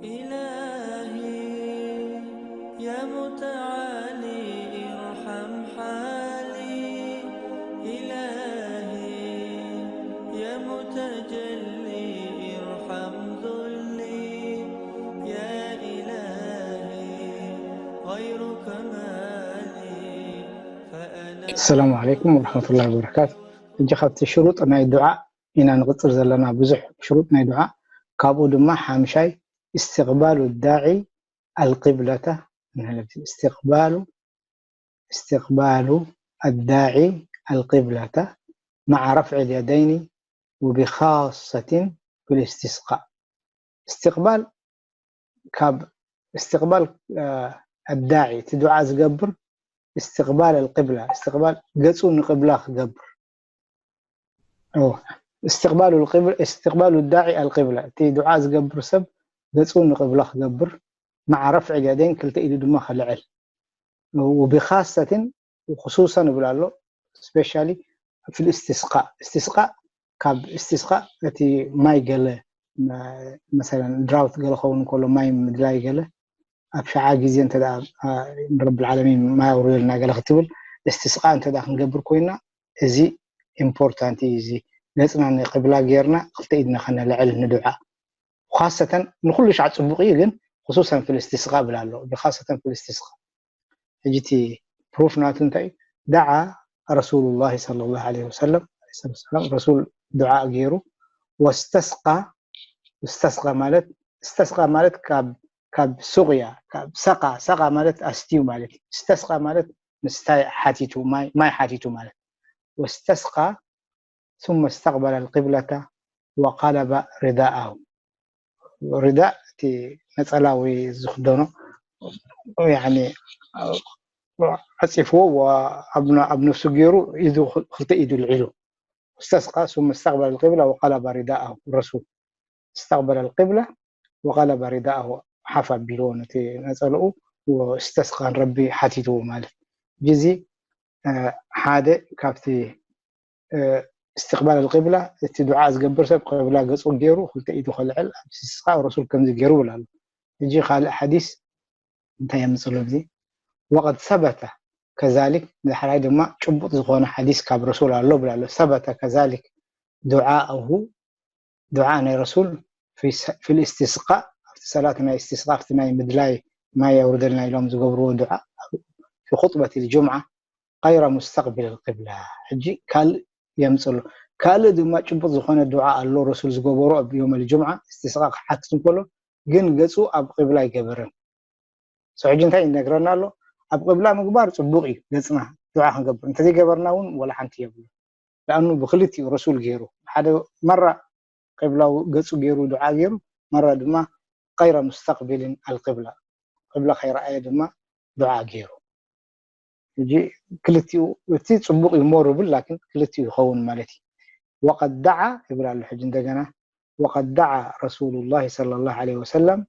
إلهي يا متعالي ارحم حالي، إلهي يا متجلي ارحم ذلي، يا إلهي غيرك ما لي فأنا السلام عليكم ورحمة الله وبركاته. ሕጂ ካብቲ ሽሩጥ ናይ ዱዓ ኢና ንቕጽል ዘለና። ብዙሕ ሽሩጥ ናይ ዱዓ፣ ካብኡ ድማ ሓምሻይ استقبال الداعي القبلة، استقبال استقبال الداعي القبلة مع رفع اليدين وبخاصة في الاستسقاء. استقبال ካብ استقبال الداعي، እቲ ዱዓ ዝገብር استقبال القبلة، استقبال ገጹ ንቅብላ ክገብር። استقبال القبلة، استقبال الداعي القبلة، እቲ ዱዓ ዝገብር ሰብ ገጹ ንቅብላ ክገብር، مع رفع اليدين፣ ክልተ ኢዱ ድማ ከልዕል። وبخاصة وخصوصا ይብል ኣሎ። Especially في الاستسقاء، استسقاء ካብ استسقاء እቲ ማይ ገለ مثلا drought ገለ ኸውን ከሎ ማይ ምድላይ ገለ ኣብ ሸዓ ግዜ እንተ ንረብል ዓለሚን ማይ ኣውርደልና ገለ ክትብል استسقاء እንተ ክንገብር ኮይና፣ እዚ important እዩ። እዚ ገጽና ንቅብላ ጌርና ክልተ ኢድና ከነልዕል ንዱዓ። خاصة ንኩሉ ሻዕ ጽቡቕ እዩ፣ ግን خصوصا في الاستسقاء ብላ ኣሎ። خاصة في الاستسقاء። ሕጂ እቲ ፕሩፍ ናቱ እንታይ እዩ? دعا رسول الله صلى الله عليه وسلم፣ ረሱል ዱዓ ገይሩ። واستسقى، استسقى ማለት استسقى ማለት ካብ ካብ ሱቕያ፣ ካብ ሰቓ፣ ሰቓ ማለት ኣስትዩ ማለት እዩ። استسقى ማለት ምስታይ ሓቲቱ፣ ማይ ማይ ሓቲቱ ማለት። واستسقى ثم استقبل القبلة وقلب رداءه. رداء እቲ ነጸላ ወይ ዝኽደኖ ያኒ ዓጺፍዎ ኣብ ነፍሱ ገይሩ ኢዱ ክልተ ኢዱ ልዒሉ استسقى ثم استقبل القبلة وقلب رداءه الرسول استقبل القبلة وقلب رداءه ሓፍ ኣቢልዎ ነቲ ነጸልኡ واستسقى ንረቢ ሓቲትዎ ማለት ጅዚ ሓደ ካብቲ استقبال القبلة እቲ ዱዓ ዝገብር ሰብ ቅብላ ገጹ ገይሩ ክልተ ኢዱ ከልዕል ኣብ استسقاء ረሱል ከምዚ ገይሩ ብላ ኣሎ። ሕጂ ካልእ ሓዲስ እንታይ የምጽሉ እዚ وقد ثبت كذلك ዳሕራይ ድማ ጭቡጥ ዝኾነ ሓዲስ ካብ ረሱል ኣሎ ብላ ኣሎ። ثبت كذلك دعاؤه ዱዓ ናይ ረሱል في الاستسقاء ኣብቲ ሰላት ናይ استسقاء ኣብቲ ናይ ምድላይ ማይ ኣውርደልና ኢሎም ዝገብርዎ ዱዓ في خطبة الجمعة غير مستقبل القبلة። ሕጂ ካልእ የምጽሉ ካልእ ድማ ጭቡጥ ዝኾነ ዱዓ ኣሎ ረሱል ዝገበሮ ኣብ يوم الجمعة استسقاء ክሓትት እንከሎ ግን ገጹ ኣብ ቅብላ ኣይገበረን። ሕጂ እንታይ ይነግረና ኣሎ? ኣብ ቅብላ ምግባር ጽቡቕ እዩ፣ ገጽና ዱዓ ክንገብር እንተዘይገበርና እውን ወላ ሓንቲ የብሉ። لأنه ብክልቲኡ ረሱል ገይሩ ሓደ መራ ቅብላ ገጹ ገይሩ ዱዓ ገይሩ፣ መራ ድማ غير مستقبل القبلة ቅብላ ከይረኣየ ድማ ዱዓ ገይሩ። ሕጂ ክልቲኡ እቲ ጽቡቕ እዩ ሞር ብል ላኪን ክልቲኡ ይኸውን ማለት እዩ። وقد دعا ይብል ኣሎ ሕጂ እንደገና وقد دعا رسول الله صلى الله عليه وسلم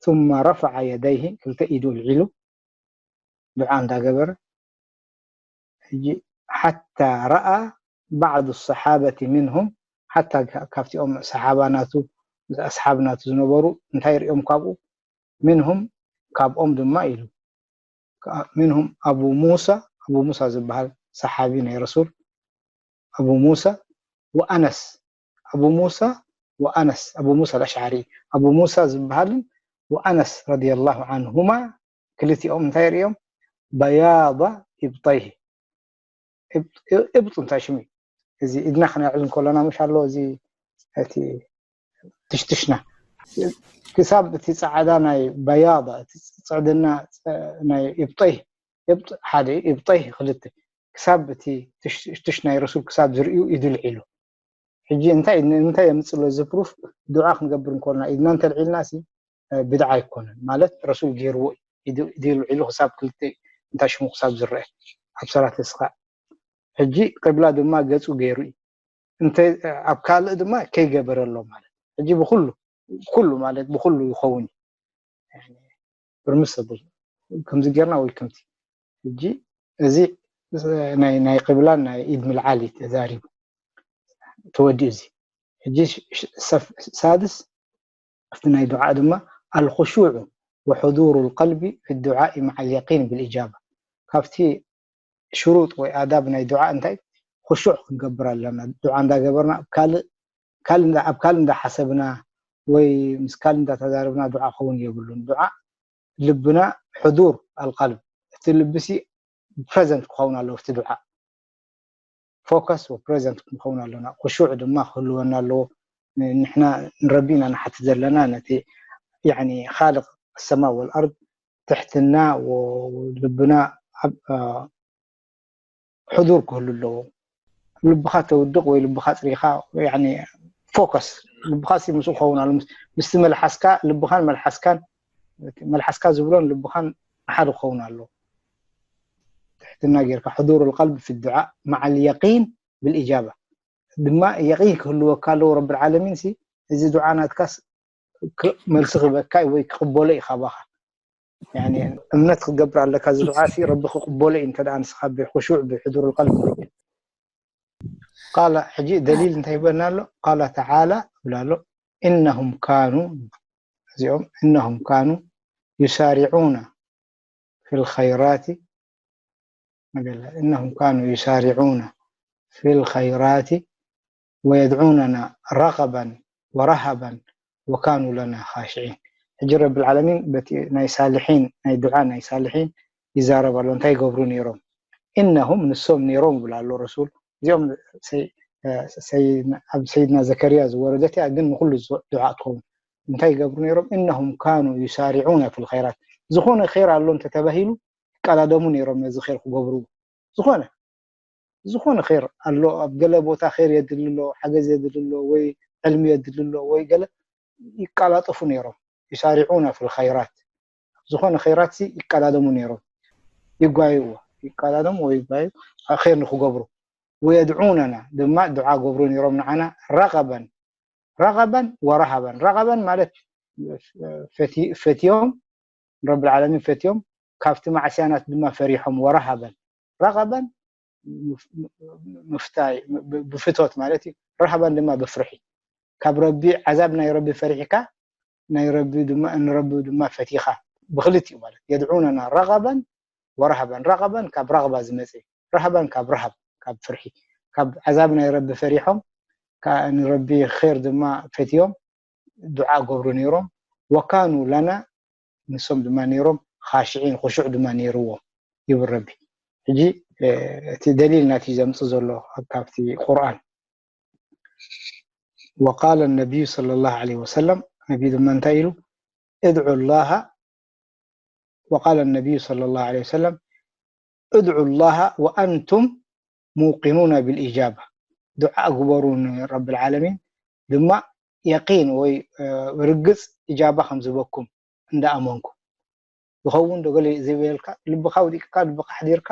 ثم رفع يديه ክልተ ኢዱ ኣልዒሉ ዱዓ እንዳገበረ ሕጂ حتى رأى بعض الصحابة منهم ሓታ ካብቲኦም ሰሓባ ናቱ ኣስሓብ ናቱ ዝነበሩ እንታይ ሪኦም ካብኡ منهم ካብኦም ድማ ኢሉ منهم أبو موسى ኣቡ ሙሳ ዝበሃል ሰሓቢ ናይ ረሱል ኣቡ ሙሳ وأنس ኣቡ ሙሳ وأنس ኣቡ ሙሳ الأشعري ኣቡ ሙሳ ዝበሃልን وأنس رضي الله عنهما ክልቲኦም እንታይ ሪኦም بياض إبطيه إبط እንታይ ሽሙ እዚ ኢድና ክነልዕል እንከለና ምሽ ኣሎ እዚ እቲ ትሽትሽና ክሳብ እቲ ጻዕዳ ናይ بياض እቲ ጽዕድና ናይ إبطيه إبط ሓደ إبطيه ክልተ ክሳብ እቲ ትሽትሽ ናይ ረሱል ክሳብ ዝርእዩ ኢዱ ልዒሉ። ሕጂ እንታይ እንታይ የምጽሎ እዚ ፕሩፍ ዱዓ ክንገብር እንከልና ኢድና እንተልዒልና ሲ ብድዓ ኣይኮነን ማለት ረሱል ገይርዎ ኢዱ ልዒሉ ክሳብ ክልተ እንታይ ሽሙ ክሳብ ዝረአ ኣብ ሰላት እስኻ ሕጂ ቅብላ ድማ ገጹ ገይሩ እዩ። እንተ ኣብ ካልእ ድማ ከይገበረ ኣሎ ማለት ሕጂ ብኩሉ ኩሉ ማለት ብኩሉ ይኸውን እዩ። ብርምስ ኣብል ከምዚ ጌርና ወይ ከምቲ ሕጂ እዚ ናይ ናይ ቅብላን ናይ ኢድ ምልዓል እዩ ተዛሪቡ ተወዲኡ እዚ ሕጂ ሳድስ ኣብቲ ናይ ዱዓ ድማ الخشوع وحضور القلب في الدعاء مع اليقين بالإجابة. ካብቲ ሽሩጥ ወይ ኣዳብ ናይ ዱዓ እንታይ? ክሹዕ ክንገብር ኣለና። ዱዓ እንዳገበርና ኣብ ካልእ ካልእ እንዳ- ኣብ ካልእ እንዳሓሰብና ወይ ምስ ካልእ እንዳተዛረብና ዱዓ ክኸውን የብሉን። ዱዓ ልብና ሕዱር ኣልቀልብ፣ እቲ ልብሲ ፕረዘንት ክኸውን ኣለዎ። እቲ ዱዓ ፎከስ ወፕረዘንት ክንኸውን ኣለና። ክሹዕ ድማ ክህልወና ኣለዎ። ንሕና ንረቢ ኢና ንሓትት ዘለና፣ ነቲ ያኒ ካልቅ ሰማ ወልኣርድ ትሕትና ወ- ልብና ኣብ አ፣ ሕዱር ክህሉ ኣለዎ። ልብኻ ተውድቕ ወይ ልብኻ ጽሪኻ ያኒ ፎከስ ልብኻ ሲ ምስኡ ክኸውን ኣሎ። ምስ- ምስቲ መልሓስካ ልብኻን መልሓስካን መልሓስካ ዝብሎን ልብኻን ሓደ ክኸውን ኣለዎ። ትሕትና ጌርካ ሕዱር ልቀልብ ፊ ዱዓ መዓል የቂን ብልእጃባ ድማ የቂን ክህልወካ ኣለዎ። ረብል ዓለሚን ሲ እዚ ዱዓ ናትካስ ክ- መልሲ ክበካ ወይ ክቕበሎ እዩ ካባኻ። ያኒ እምነት ክትገብር ኣለካ። እዚ ዱዓ ሲ ረቢ ክቕበሎ እዩ እንተ ደኣ ንስኻ ብኹሹዕ ብሕዱር ልቀልብ። ቃለ ሕጂ ደሊል እንታይ ይበልና ኣሎ? ቃለ ተዓላ ይብል ኣሎ፣ እነሁም ካኑ እዚኦም እነሁም ካኑ ዩሳሪዑና ፊ ልኸይራት እነሁም ካኑ ዩሳሪዑና ፊ ልኸይራት ወየድዑነና ረቀበን ወረሃበን ወካኑ ለና ካሽዒን። ሕጂ ረብል ዓለሚን በቲ ናይ ሳልሒን ናይ ዱዓ ናይ ሳልሒን ይዛረብ ኣሎ። እንታይ ይገብሩ ነይሮም? እነሁም ንሶም ነይሮም ይብል ኣሎ ረሱል። እዚኦም ሰይ- ሰይ- ኣብ ሰይድና ዘከርያ ዝወረደት እያ፣ ግን ንኩሉ ዝ- ዱዓ ትኸውን። እንታይ ይገብሩ ነይሮም? እነሁም ካኑ ዩሳሪዑና ፊ ልኸይራት። ዝኾነ ኸይር ኣሎ እንተተባሂሉ ይቀዳደሙ ነይሮም ነዚ ኸይር ክገብርዎ። ዝኾነ ዝኾነ ኸይር ኣሎ፣ ኣብ ገለ ቦታ ኸይር የድሊ ኣሎ፣ ሓገዝ የድሊ ኣሎ፣ ወይ ዕልሚ የድሊ ኣሎ፣ ወይ ገለ ይቀላጠፉ ነይሮም። ዩሳሪዑና ፊ ልኸይራት፣ ዝኾነ ኸይራት ሲ ይቀዳደሙ ነይሮም። ይጓይዎ ይቀዳደሙ ወይ ይጓዩ ኸይር ንክገብሩ። ወየድዑነና ድማ ዱዓ ገብሩ ነይሮም ንዓና ረቀበን ረቀበን ወረሃበን። ረቀበን ማለት ፈቲ- ፈትዮም ረብል ዓለሚን ፈትዮም፣ ካብቲ ማዕስያናት ድማ ፈሪሖም። ወረሃበን ረቀበን ምፍ- ምፍታይ ብ- ብፍቶት ማለት እዩ። ረሃበን ድማ ብፍርሒ። ካብ ረቢ ዓዛብ ናይ ረቢ ፈሪሕካ ናይ ረቢ ድማ ንረቢ ድማ ፈቲኻ ብክልቲኡ ማለት የድዑነና ረቀበን ወረሃበን። ረቀበን ካብ ረቅባ ዝመጽእ፣ ረሃበን ካብ ረሃብ ካብ ፍርሒ፣ ካብ ዓዛብ ናይ ረቢ ፈሪሖም ከኣ ንረቢ ኸይር ድማ ፈትዮም ዱዓ ገብሩ ነይሮም። ወካኑ ለና ንሶም ድማ ነይሮም ካሽዒን ክሹዕ ድማ ነይርዎም ይብል ረቢ። ሕጂ እቲ ደሊል ናቲ ዘምጽእ ዘሎ ካብቲ ቁርኣን وقال النبي صلى الله عليه وسلم ነቢ ድማ እንታይ ኢሉ ادعوا الله وقال النبي صلى الله عليه وسلم ادعوا الله وأنتم موقنون بالإجابة ዱዓ ግበሩ ንረብል ዓለሚን ድማ የቂን ወይ ርግፅ እጃባ ከም ዝበኩም እንዳኣመንኩም ዝኸውን ዶ ገለ ዘይበልካ ልብኻ ውዲቅካ ልብኻ ኣሕዲርካ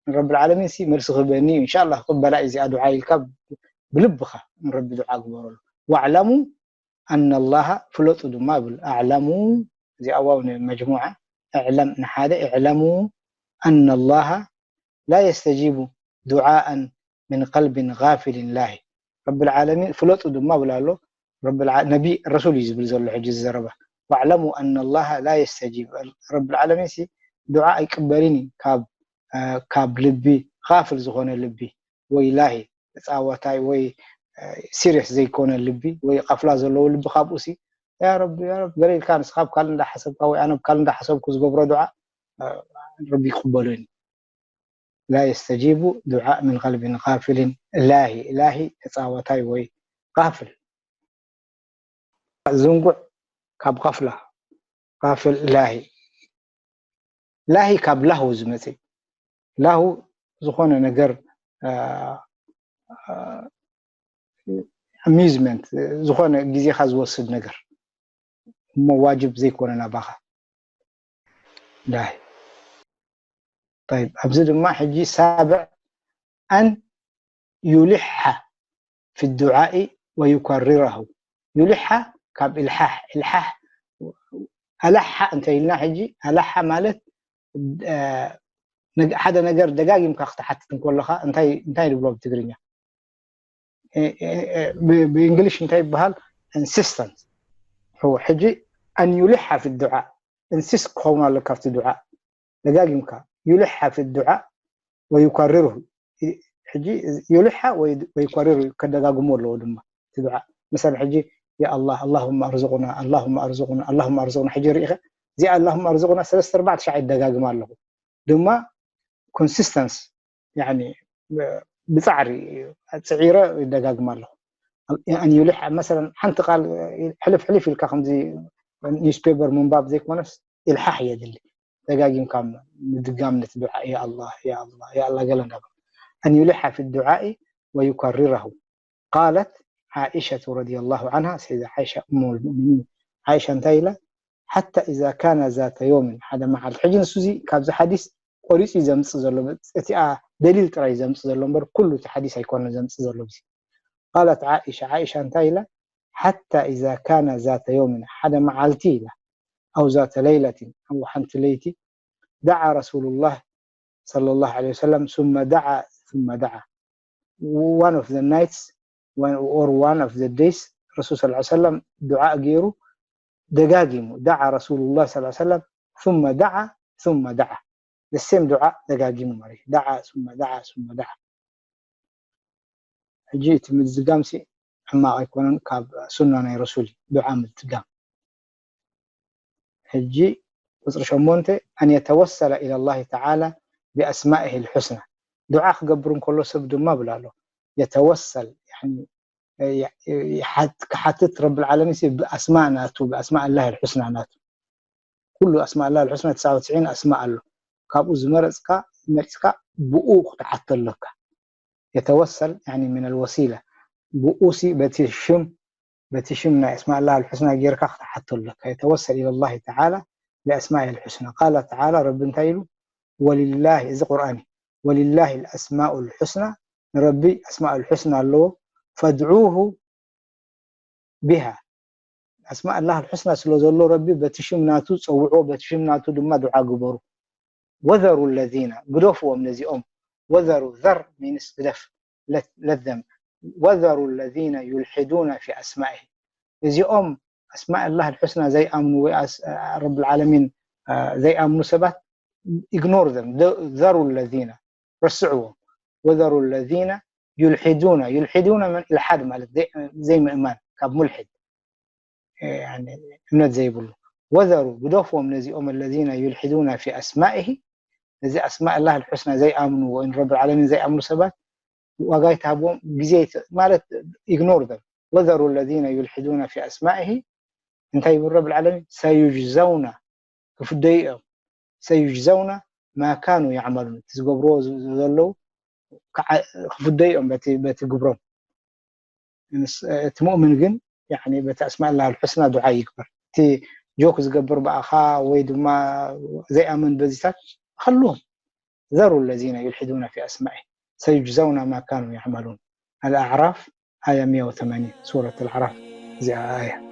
ንረብል ዓለሚን ሲ መልሲ ክህበኒ እዩ እንሻላ ክቅበላ እዩ እዚኣ ዱዓ ኢልካ ብልብኻ ንረቢ ዱዓ ግበረሉ። واعلموا أن الله ፍለጡ ድማ ብል أعلموا እዚኣ ዋው ንመጅሙዓ اعلم ንሓደ اعلموا أن الله لا يستجيب دعاء من قلب غافل لاهي ረብል ዓለሚን ፍለጡ ድማ ብል ኣሎ። ነቢ ረሱል እዩ ዝብል ዘሎ ሕጂ ዝዘረባ واعلموا أن الله لا يستجيب ረብል ዓለሚን ሲ ዱዓ ኣይቅበልን እዩ ካብ ካብ ልቢ غافل ዝኾነ ልቢ ወይ ላሂ ተፃዋታይ ወይ ሲሪየስ ዘይኮነ ልቢ ወይ ቃፍላ ዘለዎ ልቢ ካብኡ ሲ ያ ረቢ ያ ረቢ ገለ ኢልካ ንስኻ ኣብ ካልእ እንዳሓሰብካ ወይ ኣነ ኣብ ካልእ እንዳሓሰብኩ ዝገብሮ ዱዓ ረቢ ይቅበሎ እዩ። لا يستجيب دعاء من قلب غافل لاهي ላሂ ተፃዋታይ ወይ غافل ዝንጉዕ ካብ غفلة غافل لاهي ላሂ ካብ ላሁ ዝመፅእ ላሁ ዝኾነ ነገር ኣሚዝመንት ዝኾነ ግዜኻ ዝወስድ ነገር እሞ ዋጅብ ዘይኮነ ናባኻ ላሂ طيب ኣብዚ ድማ ሕጂ ሳብዕ أن يلح في الدعاء ويكرره يلح ካብ إلحاح إلحاح ألح እንተ ኢልና ሕጂ ألح ማለት ሓደ ነገር ደጋጊምካ ክትሓትት እንከለኻ እንታይ እንታይ ንብሎ ብትግርኛ ብእንግሊሽ እንታይ ይበሃል insistence ሕጂ أن يلح في الدعاء፣ ኢንሲስት ክኸውን ኣለካ ኣብቲ ዱዓ። ደጋጊምካ يلح في الدعاء ويكرره። ሕጂ يلح ወይ ويكرره ከደጋግሞ ኣለዎ ድማ እቲ ዱዓ። መሰለን ሕጂ يا الله اللهم ارزقنا اللهم ارزقنا اللهم ارزقنا። ሕጂ ርኢኸ እዚኣ اللهم ارزقنا ሰለስተ ኣርባዕተ ሻዕ ይደጋግማ ኣለኹ። ድማ ኮንሲስተንስ ያኒ ብጻዕሪ ጽዒረ ይደጋግማ ኣለኹ። أن يلح መሰለን ሓንቲ ቃል ሕልፍ ሕልፍ ኢልካ ከምዚ ኒውስፔፐር ምንባብ ዘይኮነስ ኢልሓሕ የድሊ። ደጋጊምካ ምድጋም ነቲ ዱዓ يا الله يا الله يا الله ገለ እንዳበል أن يلح في الدعاء ويكرره. قالت عائشة رضي الله عنها، سيدة عائشة أم المؤمنين، عائشة እንታይ ኢላ? حتى إذا كان ذات يوم، ሓደ መዓልቲ። ሕጂ ንሱ እዚ ካብዚ ሓዲስ ቆሪጹ እዩ ዘምጽእ ዘሎ፣ እቲኣ ደሊል ጥራይ እዩ ዘምጽእ ዘሎ እምበር ኩሉ እቲ ሓዲስ ኣይኮነን ዘምጽእ ዘሎ። እዚ قالت عائشة، عائشة እንታይ ኢላ? حتى إذا كان ذات يوم، ሓደ መዓልቲ ኢላ፣ أو ذات ليلة، ኣብ ሓንቲ ለይቲ دعا رسول الله صلى الله عليه وسلم ثم دعا ثم دعا. One of the nights or one of the days ረሱል صلى الله عليه وسلم ዱዓ ገይሩ ደጋጊሙ دعا رسول الله صلى الله عليه وسلم ثم دعا ثم دعا. The same ዱዓ ደጋጊሙ ማለት እዩ። دعا ثم دعا ثم دعا። ሕጂ እቲ ምድጋም ሲ ሕማቕ ኣይኮነን፣ ካብ ሱና ናይ ረሱል እዩ ዱዓ ምድጋም። ሕጂ ቁፅሪ ሸሞንተ أن يتوسل إلى الله تعالى بأسمائه الحسنى። ዱዓ ክገብር እንከሎ ሰብ ድማ ብላ ኣሎ يتوسل يعني ክሓትት ረብል ዓለሚን ሲ ብኣስማእ ናቱ ብኣስማእ ኣላህ ልሑስና ናቱ ኩሉ ኣስማእ ኣላህ ልሑስና ትስዓ ወትስዒን ኣስማእ ኣሎ። ካብኡ ዝመረፅካ መሪፅካ ብኡ ክትሓቶ ኣለካ። يتوسل يعني من الوسيلة ብኡ ሲ በቲ ሽም በቲ ሽም ናይ ኣስማእ ኣላህ ልሑስና ጌርካ ክትሓቶ ኣለካ። يتوسل إلى الله تعالى بأسمائه الحسنى. قال تعالى ረቢ እንታይ ኢሉ? ولله እዚ ቁርኣን እዩ። ولله الأسماء الحسنى ንረቢ ኣስማእ ልሑስና ኣለዎ። فادعوه بها ኣስማእ ኣላህ ልሑስና ስለ ዘሎ ረቢ በቲ ሽም ናቱ ፀውዕዎ፣ በቲ ሽም ናቱ ድማ ዱዓ ግበሩ። وذروا الذين ግደፍዎም ነዚኦም። وذروا ذر means ግደፍ let them وذروا الذين يلحدون في أسمائه እዚኦም ኣስማእ ኣላህ ልሑስና ዘይኣምኑ ወይ ረብል ዓለሚን ዘይኣምኑ ሰባት ignore them ذروا الذين ረስዕዎም። وذروا الذين يلحدون يلحدون من إلحاد ማለት ዘይምእማን ካብ ሙልሒድ እምነት ዘይብሉ وذروا ግደፍዎም ነዚኦም الذين يلحدون في أسمائه እዚ ኣስማእ ኣላህ ልሑስና ዘይኣምኑ ወይ ረብል ዓለሚን ዘይኣምኑ ሰባት ዋጋ ይትሃብዎም ግዜ ማለት ignore them وذروا الذين يلحدون في أسمائه እንታይ ይብል ረብል ዓለሚን سيجزون ክፍደዩ እዮም سيجزون ما كانوا يعملون እቲ ዝገብርዎ ዘለዉ ክፍደዩ እዮም በቲ ግብሮም እቲ ሙእምን ግን በቲ ኣስማእ ኣላህ ልሑስና ዱዓ ይግበር እቲ ጆክ ዝገብር ብኣኻ ወይ ድማ ዘይኣምን በዚታት ከልዎም ذروا الذين يلحدون في أسمائه سيجزون ما كانوا يعملون الأعراف آية مية وثمانين سورة الأعراف እዚኣ ኣያ